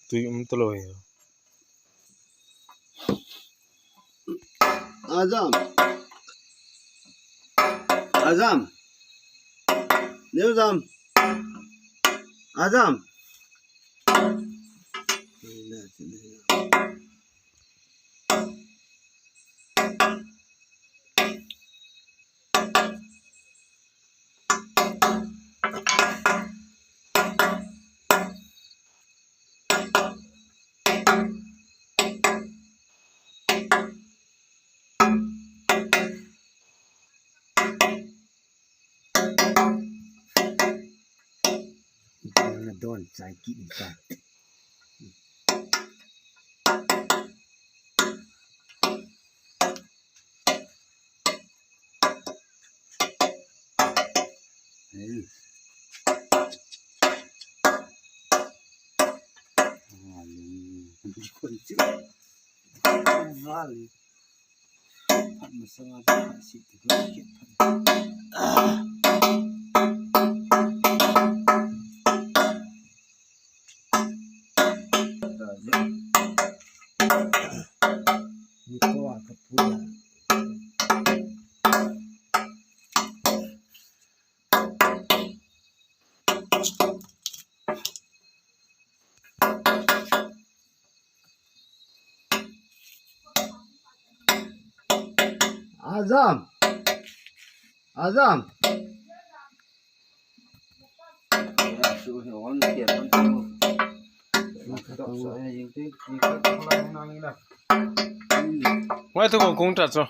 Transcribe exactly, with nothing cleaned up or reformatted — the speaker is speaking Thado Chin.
Tui um talou hi. Azam. Azam. Neu zam. Azam. Don chai kit ta. Hey. Vale. Vale. Phat masang a phat si ti do kit phat. Ah. Ni ko a ka pu. Azam. Azam. Ngai tu kong kong ta cho.